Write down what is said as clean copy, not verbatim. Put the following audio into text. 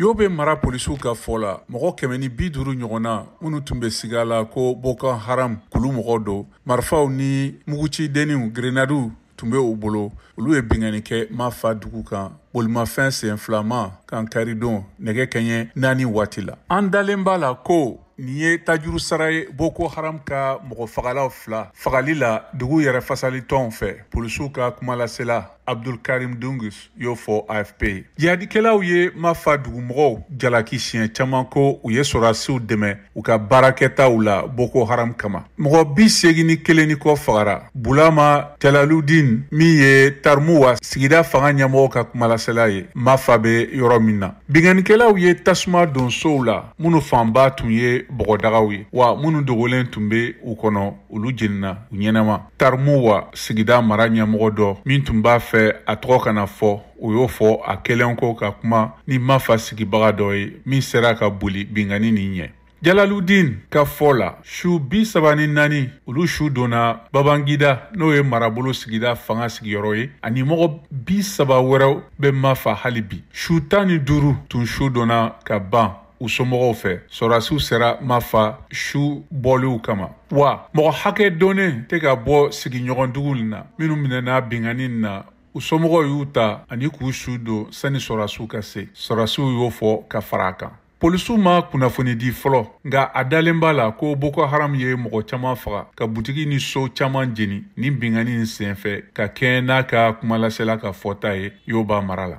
Yobe mara polisiw ka fɔ la, mɔgɔ 150 ɲɔgɔnna minnu tun bɛ siga la ko Boko Haram kulu mɔgɔ don, marifaw ni mugucidenninw, grenadiw tun bɛ u bolo, olu ye binkanni kɛ Mafa dugu kan bolimafɛn sen filama kan karidon nɛgɛ kɛɲɛ 4 waati la. An dalen b'a la ko nin ye tajuru sara ye Boko Haram ka mɔgɔ fagalaw fila fagali la dugu yɛrɛ fasalitɔnw fɛ, polisiw ka kumalasela Abdul Karim Dungus y'o fɔ AFP ye. Jihadikɛlaw ye Mafa dugumɔgɔw jalaki siɲɛ caman ko u ye sɔrɔdasiw dɛmɛ u ka baarakɛtaw la Boko Haram kama. Mɔgɔ 81 ni kɔ fagara. Bulama Jalaludin min ye Tarmuwa sigida fanga ɲɛmɔgɔ ka kumalasela ye, Mafa bɛ yɔrɔ min na. Binkannikɛlaw ye tasuma don sow la minnu fanba tun ye bɔgɔdagaw ye, wa minnu dogolen tun bɛ u kɔnɔ, olu jenina u ɲɛnama. Tarmuwa sigida mara ɲɛmɔgɔ dɔ min tun b'a fɛ a tɔgɔ kana fɔ, o y'o fɔ a kɛlen kɔ ka kuma ni Mafa sigibaga dɔ ye min sera ka boli binkanni nin ɲɛ. Jalaludin ka fɔ la, su 34 olu su donna Babangida, n'o ye marabolo sigida fanga sigiyɔrɔ ye, ani mɔgɔ 30 wɛrɛw bɛ Mafa hali bi. Su 15 tun su donna ka ban u somɔgɔw fɛ, sɔrɔdasiw sera Mafa su bɔliw kama. Wa mɔgɔ hakɛ dɔnnen tɛ ka bɔ sigiɲɔgɔn dugu nin na minnu minɛna binkanni na, u somɔgɔw y'u ta ani k'u su don sani sɔrɔdasiw ka se. Sɔrɔdasiw y'o fɔ ka fara a kan. Polisiw ma kunnafoni di fɔlɔ, nka a dalen b'a la ko Boko Haram ye mɔgɔ caman faga, ka butigi ni so caman jeni nin binkanni in senfɛ, ka kɛɲɛ n'a ka kumalasela ka fɔta ye Yoba mara la.